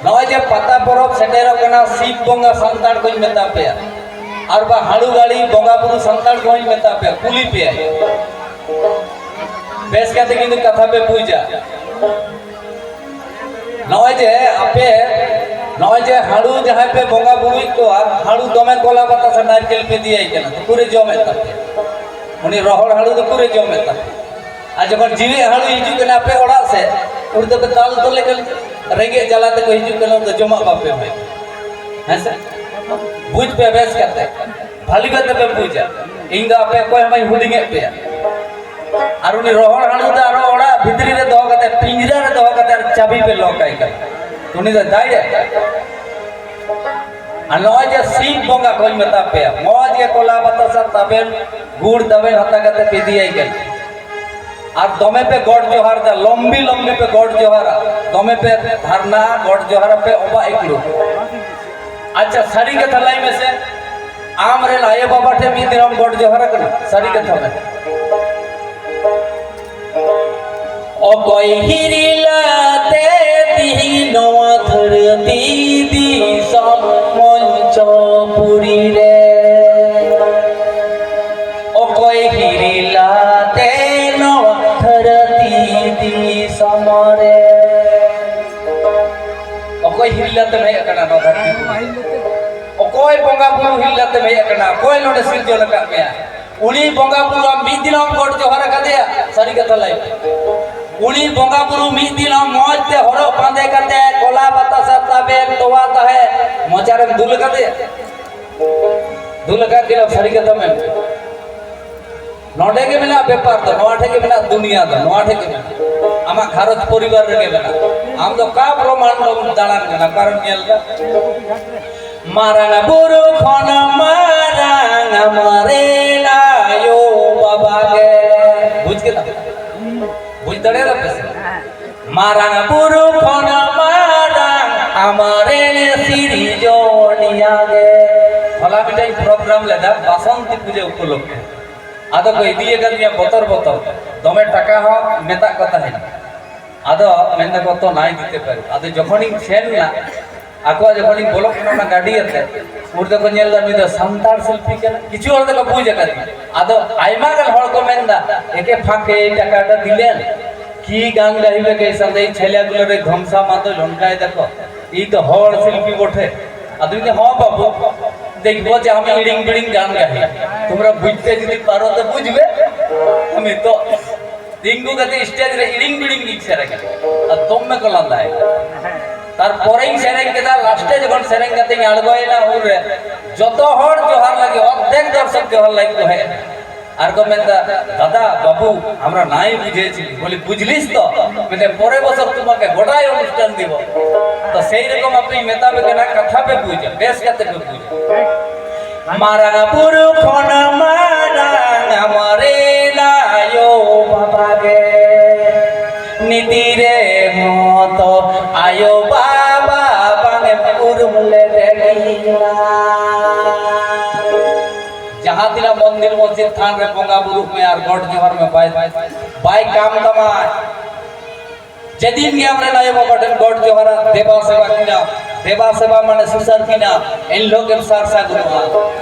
ᱱᱚᱜᱼᱚᱭ ᱡᱮ ᱯᱟᱛᱟ ᱯᱚᱨᱚᱵᱽ ᱥᱮᱴᱮᱨᱚᱜ ᱠᱟᱱᱟ, ᱥᱤᱵ ᱵᱚᱸᱜᱟ ᱥᱟᱱᱛᱟᱲ ᱠᱚᱧ ᱢᱮᱛᱟ ᱯᱮᱭᱟ, ᱟᱨ ᱵᱟ ᱦᱟᱹᱲᱩ ᱜᱟᱹᱲᱤ ᱵᱚᱸᱜᱟ ᱵᱩᱨᱩ ᱥᱟᱱᱛᱟᱲ ᱠᱚᱦᱚᱸᱧ ᱢᱮᱛᱟ ᱯᱮᱭᱟ, ᱠᱩᱞᱤ ᱯᱮᱭᱟ, ᱵᱮᱥ ᱠᱟᱛᱮ ᱠᱤᱱᱛᱩ ᱠᱟᱛᱷᱟ ᱯᱮ ᱵᱩᱡᱟ᱾ ᱱᱚᱜᱼᱚᱭ ᱡᱮ ᱟᱯᱮ, ᱱᱚᱜᱼᱚᱭ ᱡᱮ ᱦᱟᱹᱲᱩ ᱡᱟᱦᱟᱸᱭ ᱯᱮ ᱵᱚᱸᱜᱟ ᱵᱩᱨᱩᱭᱮᱫ ᱠᱚᱣᱟ, ᱦᱟᱹᱲᱩ ᱫᱚᱢᱮ ᱠᱚᱞᱟ ᱯᱟᱛᱟ ᱥᱮ ᱱᱟᱨᱠᱮᱞ ᱯᱮ ᱤᱫᱤᱭᱟᱭ ᱠᱟᱱᱟ, ᱛᱩᱠᱩᱨᱮ ᱡᱚᱢᱮᱫ ᱛᱟᱯᱮᱭᱟ? ᱩᱱᱤ ᱨᱚᱦᱚᱲ ᱦᱟᱹᱲᱩ ᱫᱚ ᱛᱩᱠᱩᱨᱮ ᱡᱚᱢᱮᱫ ᱛᱟᱯᱮᱭᱟ? ᱟᱨ ᱡᱚᱠᱷᱚᱱ ᱡᱤᱣᱮᱫ ᱦᱟᱹᱲᱩ ᱦᱤᱡᱩᱜ ᱠᱟᱱᱟ ᱟᱯᱮ ᱚᱲᱟᱜ ᱥᱮᱫ, ᱩᱱ ᱫᱚᱯᱮ ᱫᱟᱞ ᱛᱚᱞᱮ ᱠᱟᱱᱟ, ᱨᱮᱸᱜᱮᱡ ᱡᱟᱞᱟ ᱛᱮᱠᱚ ᱦᱤᱡᱩᱜ ᱠᱟᱱᱟ, ᱩᱱ ᱫᱚ ᱡᱚᱢᱟᱜ ᱵᱟᱯᱮ ᱮᱢᱟᱭ ᱠᱟᱱᱟ᱾ ᱦᱮᱸ ᱥᱮ? ᱵᱩᱡᱽ ᱯᱮ ᱵᱮᱥ ᱠᱟᱛᱮ, ᱵᱷᱟᱹᱞᱤ ᱠᱟᱛᱮ ᱯᱮ ᱵᱩᱡᱟ᱾ ᱤᱧ ᱫᱚ ᱟᱯᱮ ᱚᱠᱚᱭ ᱦᱚᱸ ᱵᱟᱹᱧ ᱦᱩᱰᱤᱧᱮᱫ ᱯᱮᱭᱟ᱾ ᱟᱨ ᱩᱱᱤ ᱨᱚᱦᱚᱲ ᱦᱟᱹᱲᱩ ᱫᱚ ᱟᱨᱚ ᱚᱲᱟᱜ ᱵᱷᱤᱛᱨᱤ ᱨᱮ ᱫᱚᱦᱚ ᱠᱟᱛᱮ, ᱯᱤᱸᱡᱽᱨᱟ ᱨᱮ ᱫᱚᱦᱚ ᱠᱟᱛᱮ ᱟᱨ ᱪᱟᱹᱵᱤ ᱯᱮ ᱞᱚᱠ ᱟᱭ ᱠᱟᱱᱟ᱾ ᱩᱱᱤ ᱫᱚ ᱫᱟᱲᱮ᱾ ᱟᱨ ᱱᱚᱜᱼᱚᱭ ᱡᱮ ᱥᱤᱵ ᱵᱚᱸᱜᱟ ᱠᱚᱧ ᱢᱮᱛᱟ ᱯᱮᱭᱟ, ᱢᱚᱡᱽ ᱜᱮ ᱠᱚᱞᱟ ᱵᱟᱛᱟᱥᱟ ᱛᱟᱵᱮᱱ, ᱜᱩᱲ ᱛᱟᱵᱮᱱ ᱦᱟᱛᱟᱣ ᱠᱟᱛᱮ ᱯᱮ ᱤᱫᱤᱭᱟᱭ ᱠᱟᱱᱟ᱾ ᱟᱨ ᱫᱚᱢᱮ ᱯᱮ ᱜᱚᱰ ᱡᱚᱦᱟᱨ ᱫᱟ, ᱞᱚᱢᱵᱤ ᱞᱚᱢᱵᱤ ᱯᱮ ᱜᱚᱰ ᱡᱚᱦᱟᱨᱟ, ᱫᱚᱢᱮ ᱯᱮ ᱫᱷᱟᱨᱱᱟ, ᱜᱚᱰ ᱡᱚᱦᱟᱨ ᱟᱯᱮ ᱚᱵᱟ ᱮᱠᱞᱩ᱾ ᱟᱪᱪᱷᱟ, ᱥᱟᱹᱨᱤ ᱠᱟᱛᱷᱟ ᱞᱟᱹᱭ ᱢᱮᱥᱮ, ᱟᱢ ᱨᱮᱱ ᱟᱭᱳ ᱵᱟᱵᱟ ᱴᱷᱮᱱ ᱢᱤᱫ ᱫᱤᱱ ᱮᱢ ᱜᱚᱰ ᱡᱚᱦᱟᱨ ᱟᱠᱟᱱᱟ? ᱥᱟᱹᱨᱤ ᱠᱟᱛᱷᱟ ᱢᱮ᱾ ᱚᱠᱚᱭ ᱦᱤᱨᱤᱞᱟᱛᱮ ᱛᱤᱦᱤᱧ ᱱᱚᱣᱟ ᱫᱷᱟᱹᱨᱛᱤ ᱫᱤᱥᱚᱢ ᱢᱚᱧᱪᱚᱯᱩᱨᱤ ᱨᱮ? ᱚᱠᱚᱭ ᱦᱤᱨᱤᱞᱟᱛᱮ ᱱᱚᱣᱟ ᱫᱷᱟᱹᱨᱛᱤ ᱫᱤᱥᱚᱢ ᱨᱮ? ᱚᱠᱚᱭ ᱦᱤᱨᱤᱞᱟᱛᱮᱢ ᱦᱮᱡ ᱟᱠᱟᱱᱟ ᱱᱚᱣᱟ ᱫᱷᱟᱹᱨᱛᱤ ᱯᱩᱨᱤ? ᱚᱠᱚᱭ ᱚᱠᱚᱭ ᱵᱚᱸᱜᱟ ᱵᱩᱨᱩ ᱦᱤᱞ ᱠᱟᱛᱮᱢ ᱦᱮᱡ ᱟᱠᱟᱱᱟ? ᱚᱠᱚᱭ ᱱᱚᱰᱮ ᱥᱤᱨᱡᱚᱱ ᱟᱠᱟᱫ ᱢᱮᱭᱟ? ᱩᱱᱤ ᱵᱚᱸᱜᱟ ᱵᱩᱨᱩ ᱟᱢ ᱢᱤᱫ ᱫᱤᱱ ᱦᱚᱸᱢ ᱜᱚᱰ ᱡᱚᱦᱟᱨ ᱟᱠᱟᱫᱮᱭᱟ? ᱥᱟᱹᱨᱤ ᱠᱟᱛᱷᱟ ᱞᱟᱹᱭ ᱢᱮ᱾ ᱩᱱᱤ ᱵᱚᱸᱜᱟ ᱵᱩᱨᱩ ᱢᱤᱫ ᱫᱤᱱ ᱦᱚᱸ ᱢᱚᱡᱽ ᱛᱮ ᱦᱚᱨᱚᱜ ᱵᱟᱸᱫᱮ ᱠᱟᱛᱮ ᱠᱚᱞᱟ ᱵᱟᱛᱟᱥᱟ ᱛᱟᱵᱮᱱ ᱛᱚᱣᱟ ᱛᱟᱦᱮᱸ ᱢᱚᱪᱟᱨᱮᱢ ᱫᱩᱞ ᱟᱠᱟᱫᱮᱭᱟ? ᱫᱩᱞ ᱟᱠᱟᱫ ᱜᱮᱭᱟ, ᱥᱟᱹᱨᱤ ᱠᱟᱛᱷᱟ ᱢᱮᱱ᱾ ᱱᱚᱰᱮ ᱜᱮ ᱢᱮᱱᱟᱜ ᱵᱮᱯᱟᱨ ᱫᱚ, ᱱᱚᱣᱟ ᱴᱷᱮᱡ ᱜᱮ ᱢᱮᱱᱟᱜ ᱫᱩᱱᱤᱭᱟᱹ ᱫᱚ, ᱱᱚᱣᱟ ᱴᱷᱮᱡ ᱜᱮ ᱢᱮᱱᱟᱜ᱾ ᱟᱢᱟᱜ ᱜᱷᱟᱨᱚᱸᱡᱽ ᱯᱚᱨᱤᱵᱟᱨ ᱨᱮᱜᱮ ᱢᱮᱱᱟᱜ᱾ ᱟᱢ ᱫᱚ ᱚᱠᱟ ᱵᱨᱚᱦᱢᱟᱱᱰᱚᱢ ᱫᱟᱬᱟᱱ ᱠᱟᱱᱟ, ᱚᱠᱟᱨᱮᱢ ᱧᱮᱞ ᱮᱫᱟ? ᱢᱟᱨᱟᱝ ᱵᱩᱨᱩ ᱠᱷᱚᱱ ᱢᱟᱨᱟᱝ ᱟᱢᱨᱮᱱ ᱟᱭᱳ ᱵᱟᱵᱟ ᱜᱮ᱾ ᱵᱩᱡᱽ ᱠᱮᱫᱟ? ᱵᱩᱡᱽ ᱫᱟᱲᱮᱭᱟᱫᱟ ᱯᱮ ᱥᱮ? ᱢᱟᱨᱟᱝ ᱵᱩᱨᱩ ᱠᱷᱚᱱ ᱢᱟᱨᱟᱝ ᱟᱢᱨᱮᱱ ᱥᱤᱨᱡᱚᱱᱤᱭᱟ ᱜᱮ᱾ ᱦᱚᱞᱟ ᱢᱤᱫᱴᱟᱝ ᱯᱨᱳᱜᱨᱟᱢ ᱞᱮᱫᱟ ᱵᱟᱥᱚᱱᱛᱤ ᱯᱩᱡᱟᱹ ᱩᱯᱚᱞᱚᱠᱠᱷᱮ᱾ ᱟᱫᱚ ᱠᱚ ᱤᱫᱤ ᱟᱠᱟᱫᱤᱧᱟ ᱵᱚᱛᱚᱨ ᱵᱚᱛᱚᱨ, ᱫᱚᱢᱮ ᱴᱟᱠᱟ ᱦᱚᱸ ᱢᱮᱛᱟᱜ ᱠᱚ ᱛᱟᱦᱮᱸᱱᱟ᱾ ᱟᱫᱚ ᱢᱮᱱ ᱫᱟᱠᱚ, "ᱛᱚ ᱱᱟᱭ ᱫᱤᱛᱮ ᱯᱟᱨᱮ?" ᱟᱫᱚ ᱡᱚᱠᱷᱚᱱᱤᱧ ᱥᱮᱱ ᱮᱱᱟ, ᱟᱠᱚᱣᱟᱜ ᱡᱚᱠᱷᱚᱱᱤᱧ ᱵᱚᱞᱚᱜ ᱠᱟᱱᱟ ᱚᱱᱟ ᱜᱟᱹᱰᱤ ᱟᱛᱮ, ᱩᱱ ᱫᱚᱠᱚ ᱧᱮᱞ ᱮᱫᱟ ᱱᱩᱭ ᱫᱚ ᱥᱟᱱᱛᱟᱲ ᱥᱤᱞᱯᱤ ᱠᱟᱱᱟ᱾ ᱠᱤᱪᱷᱩ ᱦᱚᱲ ᱫᱚᱠᱚ ᱵᱩᱡᱽ ᱟᱠᱟᱫᱤᱧᱟ᱾ ᱟᱫᱚ ᱟᱭᱢᱟ ᱜᱟᱱ ᱦᱚᱲ ᱠᱚ ᱢᱮᱱ ᱮᱫᱟ, "ᱮᱠᱮ ᱯᱷᱟᱸᱠᱮ ᱴᱟᱠᱟᱴᱟ ᱫᱤᱞᱮᱱ, ᱠᱤ ᱜᱟᱱ ᱜᱟᱹᱦᱤᱵᱮ ᱠᱮ ᱥᱟᱛᱮ ᱪᱷᱮᱞᱮ ᱜᱩᱞᱳ ᱨᱮ ᱫᱷᱚᱢᱥᱟ ᱢᱟᱫᱚ ᱞᱚᱱᱠᱟᱭ ᱫᱟᱠᱚ, ᱤᱧ ᱫᱚ ᱦᱚᱲ ᱥᱤᱞᱯᱤ ᱵᱚᱴᱷᱮ?" ᱟᱫᱚᱧ ᱞᱟᱹᱭᱫᱟ, "ᱦᱚᱸ ᱵᱟᱹᱵᱩ, ᱫᱮᱠᱷᱵᱚ ᱡᱮ ᱟᱢ ᱤᱲᱤᱝ ᱵᱤᱲᱤᱝ ᱜᱟᱱ ᱜᱟᱹᱦᱤ, ᱛᱩᱢᱨᱟ ᱵᱩᱡᱽᱛᱮ ᱡᱩᱫᱤ ᱯᱟᱨᱚ ᱛᱚ ᱵᱩᱡᱽᱵᱮ, ᱟᱢ ᱱᱤᱛᱚᱜ ᱛᱤᱸᱜᱩ ᱠᱟᱛᱮ ᱥᱴᱮᱡ ᱨᱮ ᱤᱲᱤᱝ ᱵᱤᱲᱤᱝ ᱜᱤᱧ ᱥᱮᱨᱮᱧᱟ᱾" ᱟᱨ ᱫᱚᱢᱮ ᱠᱚ ᱞᱟᱸᱫᱟᱭᱮᱱᱟ᱾ ᱛᱟᱨᱯᱚᱨᱮᱧ ᱥᱮᱨᱮᱧ ᱠᱮᱫᱟ, ᱞᱟᱥᱴᱮ ᱡᱚᱠᱷᱚᱱ ᱥᱮᱨᱮᱧ ᱠᱟᱛᱮᱧ ᱟᱬᱜᱚᱭᱮᱱᱟ, ᱩᱱᱨᱮ ᱡᱚᱛᱚ ᱦᱚᱲ ᱡᱚᱦᱟᱨ ᱞᱟᱹᱜᱤᱫ, ᱚᱨᱫᱷᱮᱠ ᱫᱚᱨᱥᱚᱠ ᱡᱚᱦᱟᱨ ᱞᱟᱹᱜᱤᱫ ᱠᱚ ᱦᱮᱡ ᱮᱱᱟ᱾ ᱟᱨ ᱠᱚ ᱢᱮᱱᱫᱟ, "ᱫᱟᱫᱟ, ᱵᱟᱹᱵᱩ, ᱟᱢᱨᱟ ᱱᱟᱭ ᱵᱩᱡᱷᱮᱪᱷᱤ, ᱵᱚᱞᱮ ᱵᱩᱡᱽᱞᱤᱥ ᱛᱚ? ᱢᱮᱱᱫᱟ, ᱯᱚᱨᱮ ᱵᱚᱪᱷᱚᱨ ᱛᱩᱢᱟᱠᱮ ᱜᱚᱰᱟᱭ ᱚᱱᱩᱥᱴᱷᱟᱱ ᱫᱤᱵᱚ᱾" ᱛᱚ ᱥᱮᱭ ᱨᱚᱠᱚᱢ ᱟᱯᱮᱧ ᱢᱮᱛᱟ ᱯᱮ ᱠᱟᱱᱟ, ᱠᱟᱛᱷᱟ ᱯᱮ ᱵᱩᱡᱟ, ᱵᱮᱥ ᱠᱟᱛᱮ ᱯᱮ ᱵᱩᱡᱟ᱾ ᱢᱟᱨᱟᱝ ᱵᱩᱨᱩ ᱠᱷᱚᱱ ᱢᱟᱨᱟᱝ ᱟᱢᱨᱮᱱ ᱟᱭᱳ ᱵᱟᱵᱟ ᱜᱮ᱾ ᱱᱤᱛᱤ ᱨᱮ ᱦᱚᱸ ᱛᱚ ᱟᱭᱳ ᱵᱟᱵᱟ ᱵᱟᱝ ᱮᱢ ᱩᱨᱩᱢ ᱞᱮᱫᱮ ᱠᱤᱱᱟ᱾ ᱡᱟᱦᱟᱸ ᱛᱤᱱᱟᱹᱜ ᱢᱚᱱᱫᱤᱨ ᱢᱚᱥᱡᱤᱫ ᱛᱷᱟᱱ ᱨᱮ ᱵᱚᱸᱜᱟ ᱵᱩᱨᱩᱜ ᱢᱮ ᱟᱨ ᱜᱚᱰ ᱡᱚᱦᱟᱨ ᱢᱮ, ᱵᱟᱭ, ᱵᱟᱭ ᱠᱟᱢ ᱛᱟᱢᱟ᱾ ᱡᱮᱫᱤᱱ ᱜᱮ ᱟᱢᱨᱮᱱ ᱟᱭᱳ ᱵᱟᱵᱟ ᱴᱷᱮᱱ ᱜᱚᱰ ᱡᱚᱦᱟᱨᱟ, ᱫᱮᱵᱟ ᱥᱮᱵᱟ ᱠᱤᱱᱟ, ᱫᱮᱵᱟ ᱥᱮᱵᱟ ᱢᱟᱱᱮ ᱥᱩᱥᱟᱹᱨ ᱠᱤᱱᱟ, ᱮᱱᱦᱤᱞᱳᱜ ᱜᱮᱢ ᱥᱟᱨ ᱥᱟᱹᱜᱩᱱᱚᱜᱼᱟ᱾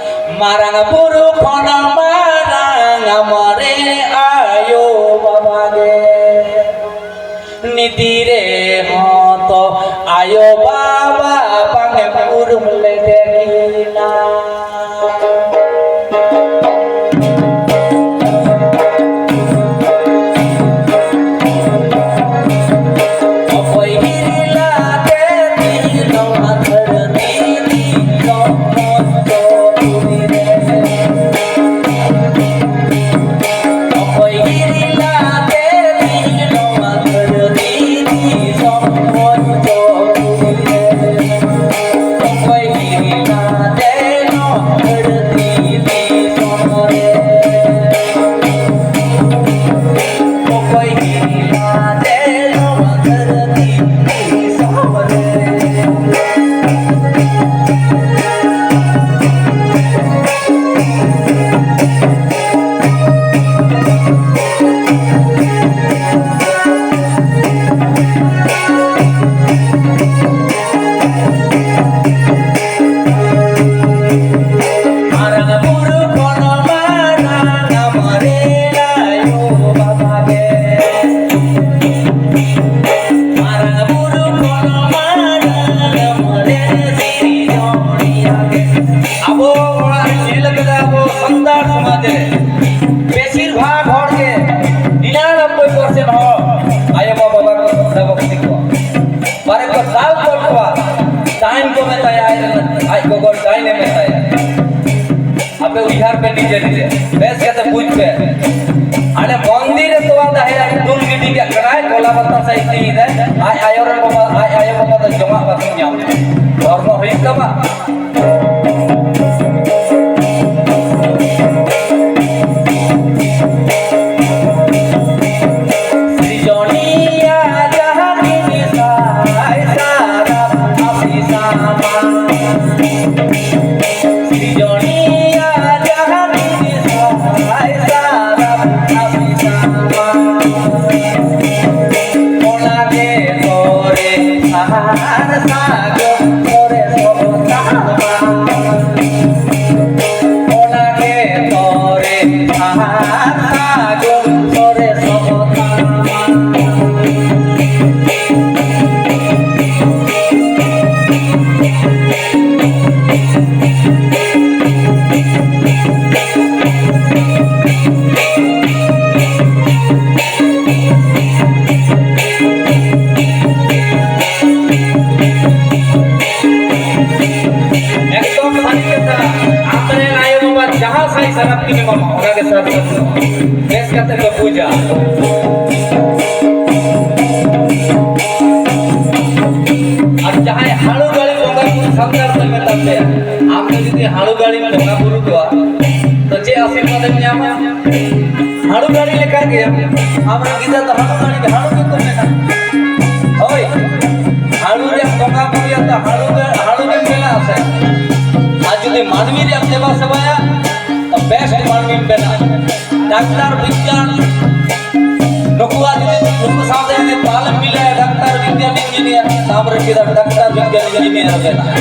ᱢᱟᱨᱟᱝ ᱵᱩᱨᱩ ᱠᱷᱚᱱ ᱢᱟᱨᱟᱝ ᱟᱢᱨᱮᱱ ᱟᱭᱳ ᱵᱟᱵᱟ ᱜᱮ᱾ ᱱᱤᱛᱤ ᱨᱮ ᱦᱚᱸ ᱛᱚ ᱟᱭᱳ ᱵᱟᱵᱟ ᱵᱟᱝ ᱮᱢ ᱩᱨᱩᱢ ᱞᱮᱫᱮ ᱠᱤᱱᱟ᱾ ᱥᱚᱢᱟᱡᱽ ᱨᱮ ᱵᱮᱥᱤᱨ ᱵᱷᱟᱜᱽ ᱦᱚᱲ ᱜᱮ, ᱱᱤᱨᱟᱱᱚᱵᱵᱳᱭ ᱯᱟᱨᱥᱮᱱᱴ ᱦᱚᱲ ᱟᱭᱳ ᱵᱟᱵᱟ ᱠᱚ ᱥᱮᱵᱚᱠ ᱥᱤᱠᱷ ᱠᱚ ᱵᱟᱨᱮ ᱠᱚ ᱫᱟᱞ ᱛᱚᱞ ᱠᱚᱣᱟ᱾ ᱰᱟᱭᱤᱱ ᱠᱚ ᱢᱮᱛᱟᱭᱟ, ᱟᱡ ᱨᱮᱱ, ᱟᱡ ᱜᱚᱜᱚ ᱰᱟᱭᱤᱱᱮ ᱢᱮᱛᱟᱭᱟ᱾ ᱟᱯᱮ ᱩᱭᱦᱟᱹᱨ ᱯᱮ ᱱᱤᱡᱮ ᱱᱤᱡᱮ, ᱵᱮᱥ ᱠᱟᱛᱮ ᱵᱩᱡᱽ ᱯᱮ᱾ ᱟᱞᱮ ᱢᱚᱱᱫᱤᱨ ᱨᱮ ᱛᱚᱣᱟ ᱫᱟᱦᱮ ᱫᱩᱞ ᱜᱤᱰᱤ ᱠᱟᱜ ᱠᱟᱱᱟᱭ, ᱠᱚᱞᱟ ᱵᱟᱛᱟᱥᱟ ᱤᱫᱤᱭᱮᱫᱟᱭ, ᱟᱡ ᱟᱭᱳ ᱨᱮᱱ ᱵᱟᱵᱟ, ᱟᱡ ᱟᱭᱳ ᱵᱟᱵᱟ ᱫᱚ ᱡᱚᱢᱟᱜ ᱵᱟᱠᱚ ᱧᱟᱢ᱾ ᱫᱷᱚᱨᱢᱚ ᱦᱩᱭᱩᱜ ᱛᱟᱢᱟ? ᱥᱤᱨᱡᱚᱱᱤᱭᱟ ᱡᱟᱦᱟᱸ ᱡᱤᱱᱤᱥ ᱟᱭ ᱥᱟᱨᱟ ᱟᱹᱥᱤ ᱥᱟᱢᱟ᱾ ᱥᱤᱨᱡᱚᱱᱤᱭᱟ ᱡᱟᱦᱟᱸ ᱡᱤᱱᱤᱥ ᱟᱭ ᱥᱟᱨᱟ ᱟᱹᱥᱤ ᱥᱟᱢᱟ᱾ ᱚᱱᱟ ᱜᱮ ᱛᱚᱨᱮ ᱟᱦᱟᱨ ᱥᱟᱜᱚᱨ ᱛᱚᱨᱮ ᱥᱚᱵ ᱛᱟᱦᱟᱸ᱾ ᱚᱱᱟ ᱜᱮ ᱛᱚᱨᱮ ᱟᱦᱟᱨ ᱥᱟᱜᱚᱨ ᱛᱚᱨᱮ ᱥᱚᱵ ᱛᱟᱦᱟᱸ᱾ ᱮᱠᱫᱚᱢ ᱥᱟᱹᱨᱤ ᱠᱟᱛᱷᱟ, ᱟᱢᱨᱮᱱ ᱟᱭᱳ ᱵᱟᱵᱟ ᱡᱟᱦᱟᱸ ᱥᱟᱹᱦᱤ ᱥᱟᱨᱟᱯ ᱠᱤᱱ ᱮᱢᱟᱢᱟ, ᱚᱱᱟ ᱜᱮ ᱥᱟᱨ ᱥᱟᱹᱜᱩᱱ᱾ ᱵᱮᱥ ᱠᱟᱛᱮ ᱠᱚ ᱵᱩᱡᱟ᱾ ᱟᱨ ᱡᱟᱦᱟᱸᱭ ᱦᱟᱹᱲᱩ ᱜᱟᱹᱲᱤ ᱵᱚᱸᱜᱟ ᱵᱩᱨᱩ ᱥᱟᱱᱛᱟᱲ ᱛᱮ ᱢᱮᱛᱟᱜ ᱯᱮ, ᱟᱢ ᱫᱚ ᱡᱩᱫᱤ ᱦᱟᱹᱲᱩ ᱜᱟᱹᱲᱤᱢ ᱵᱚᱸᱜᱟ ᱵᱩᱨᱩ ᱠᱚᱣᱟ, ᱛᱚ ᱪᱮᱫ ᱟᱥᱤᱨᱵᱟᱫ ᱮᱢ ᱧᱟᱢᱟ? ᱦᱟᱹᱲᱩ ᱜᱟᱹᱲᱤ ᱞᱮᱠᱟ ᱜᱮ ᱟᱢᱨᱮᱱ ᱜᱤᱫᱽᱨᱟᱹ ᱫᱚ ᱦᱟᱹᱲᱩ ᱜᱟᱹᱲᱤ, ᱦᱟᱹᱲᱩ ᱜᱮᱠᱚ ᱢᱮᱱᱟ᱾ ᱦᱳᱭ, ᱦᱟᱹᱲᱩ ᱨᱮᱭᱟᱜ ᱵᱚᱸᱜᱟ ᱵᱩᱨᱩᱭᱟ ᱛᱚ ᱦᱟᱹᱲᱩ ᱜᱮ, ᱦᱟᱹᱲᱩ ᱜᱮᱢ ᱵᱮᱱᱟᱜᱼᱟ ᱥᱮ? ᱟᱨ ᱡᱩᱫᱤ ᱢᱟᱹᱱᱢᱤ ᱨᱮᱭᱟᱜ ᱥᱮᱵᱟ ᱥᱮᱵᱟᱭᱟ, ᱛᱚ best ᱢᱟᱹᱱᱢᱤᱢ ᱵᱮᱱᱟᱜᱼᱟ᱾ ᱰᱟᱠᱛᱟᱨ ᱵᱤᱜᱽᱜᱟᱱ, ᱱᱩᱠᱩᱣᱟᱜ ᱡᱩᱫᱤ, ᱱᱩᱠᱩ ᱥᱟᱶᱛᱮ ᱡᱩᱫᱤ ᱛᱟᱞᱮᱢ ᱢᱤᱞᱟᱹᱭᱟ, ᱰᱟᱠᱛᱟᱨ ᱵᱤᱜᱽᱜᱟᱱ ᱤᱧᱡᱤᱱᱤᱭᱟᱨ, ᱛᱟᱯᱚᱨᱮ ᱪᱮᱫᱟᱜ ᱰᱟᱠᱛᱟᱨ ᱵᱤᱜᱽᱜᱟᱱ ᱤᱧᱡᱤᱱᱤᱭᱟᱨ ᱵᱮᱱᱟᱜᱼᱟ?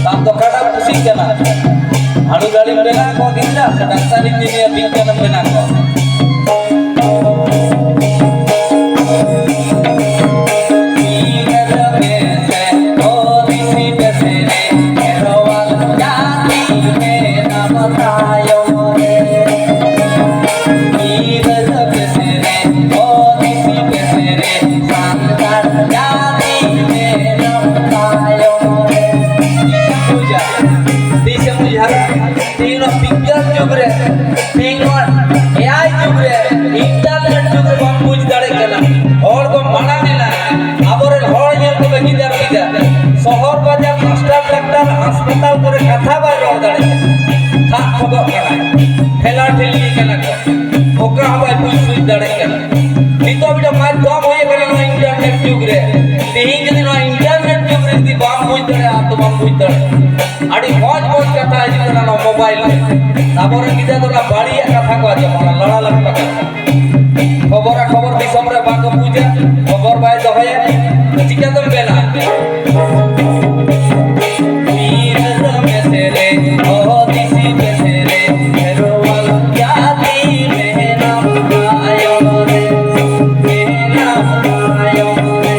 ᱟᱢ ᱫᱚ ᱚᱠᱟᱴᱟᱜ ᱠᱩᱥᱤᱜ ᱠᱟᱱᱟ? ᱦᱟᱹᱲᱩ ᱜᱟᱹᱲᱤᱢ ᱵᱮᱱᱟᱣ ᱠᱚᱣᱟ ᱜᱤᱫᱽᱨᱟᱹ, ᱥᱮ ᱰᱟᱠᱛᱟᱨ ᱤᱧᱡᱤᱱᱤᱭᱟᱨ ᱵᱤᱜᱽᱜᱟᱱᱮᱢ ᱵᱮᱱᱟᱣ ᱠᱚᱣᱟ? ᱛᱮᱦᱮᱧ ᱱᱚᱣᱟ ᱮ ᱟᱭ ᱡᱩᱜᱽ ᱨᱮ, ᱤᱱᱴᱟᱨᱱᱮᱴ ᱡᱩᱜᱽ ᱨᱮ ᱵᱟᱢ ᱵᱩᱡᱽ ᱫᱟᱲᱮᱭᱟᱜ ᱠᱟᱱᱟ᱾ ᱦᱚᱲ ᱠᱚ ᱢᱟᱲᱟᱝ ᱮᱱᱟ, ᱟᱵᱚᱨᱮᱱ ᱦᱚᱲ ᱧᱮᱞ ᱛᱮᱯᱮ ᱜᱤᱫᱟᱹᱨ ᱯᱤᱫᱟᱹᱨ᱾ ᱥᱚᱦᱚᱨ ᱵᱟᱡᱟᱨ ᱢᱟᱥᱴᱟᱨ ᱰᱟᱠᱛᱟᱨ ᱦᱟᱥᱯᱟᱛᱟᱞ ᱠᱚᱨᱮ ᱠᱟᱛᱷᱟ ᱵᱟᱭ ᱨᱚᱲ ᱫᱟᱲᱮᱭᱟᱜ ᱠᱟᱱᱟ᱾ ᱛᱷᱟᱜ ᱛᱷᱚᱜᱚᱜ ᱠᱟᱱᱟᱭ, ᱴᱷᱮᱞᱟ ᱴᱷᱮᱞᱤ ᱠᱟᱱᱟ ᱠᱚ, ᱚᱠᱟ ᱦᱚᱸ ᱵᱟᱭ ᱵᱩᱡᱽ ᱥᱩᱡᱽ ᱫᱟᱲᱮᱭᱟᱜ ᱠᱟᱱᱟ᱾ ᱱᱤᱛᱚᱜ ᱢᱤᱫᱴᱟᱝ ᱢᱟᱫᱽᱫᱷᱚᱢ ᱦᱩᱭ ᱟᱠᱟᱱᱟ ᱱᱚᱣᱟ ᱤᱱᱴᱟᱨᱱᱮᱴ ᱡᱩᱜᱽ ᱨᱮ᱾ ᱛᱮᱦᱮᱧ ᱡᱩᱫᱤ ᱱᱚᱣᱟ ᱤᱱᱴᱟᱨᱱᱮᱴ ᱡᱩᱜᱽ ᱨᱮ ᱡᱩᱫᱤ ᱵᱟᱢ ᱵᱩᱡᱽ ᱫᱟᱲᱮᱭᱟᱜᱼᱟ, ᱛᱚ ᱵᱟᱢ ᱵᱩᱡᱽ ᱫᱟᱲᱮᱭᱟᱜᱼᱟ᱾ ᱟᱹᱰᱤ ᱢᱚᱡᱽ ᱢᱚᱡᱽ ᱠᱟᱛᱷᱟ ᱦᱤᱡᱩᱜ ᱠᱟᱱᱟ ᱱᱚᱣᱟ ᱢᱳᱵᱟᱭᱤᱞ ᱨᱮ᱾ ᱟᱵᱚᱨᱮᱱ ᱜᱤᱫᱽᱨᱟᱹ ᱫᱚ ᱚᱱᱟ ᱵᱟᱹᱲᱤᱡᱟᱜ ᱠᱟᱛᱷᱟ ᱠᱚ ᱟᱸᱡᱚᱢᱟ, ᱚᱱᱟ ᱞᱟᱲᱟ ᱞᱟᱠᱯᱟ ᱠᱟᱛᱷᱟ᱾ ᱠᱷᱚᱵᱚᱨᱟ ᱠᱷᱚᱵᱚᱨ ᱫᱤᱥᱚᱢ ᱨᱮ ᱵᱟᱠᱚ ᱵᱩᱡᱟ, ᱠᱷᱚᱵᱚᱨ ᱵᱟᱭ ᱫᱚᱦᱚᱭᱟ, ᱪᱤᱠᱟᱹᱛᱮᱢ ᱢᱮᱱᱟ? ᱵᱤᱨ ᱨᱮ ᱢᱮᱥᱮ ᱨᱮ, ᱦᱚ ᱫᱤᱥᱤ ᱢᱮᱥᱮ ᱨᱮ, ᱠᱷᱮᱨᱣᱟᱞ ᱡᱟᱹᱛᱤ ᱢᱮᱱᱟᱢ ᱛᱟᱭᱚᱢ ᱨᱮ, ᱢᱮᱱᱟᱢ ᱛᱟᱭᱚᱢ ᱨᱮ᱾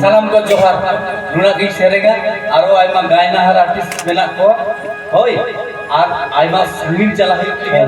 ᱥᱟᱱᱟᱢ ᱠᱚ ᱡᱚᱦᱟᱨ᱾ ᱱᱩᱱᱟᱹᱜ ᱜᱤᱧ ᱥᱮᱨᱮᱧᱟ, ᱟᱨᱚ ᱟᱭᱢᱟ ᱜᱟᱭᱱᱟᱦᱟᱨ ᱟᱨᱴᱤᱥᱴ ᱢᱮᱱᱟᱜ ᱠᱚᱣᱟ᱾ ᱦᱳᱭ, ᱟᱨ ᱟᱭᱢᱟ ᱥᱟᱺᱜᱤᱧ ᱪᱟᱞᱟᱜ ᱦᱩᱭᱩᱜ ᱛᱤᱧᱟ᱾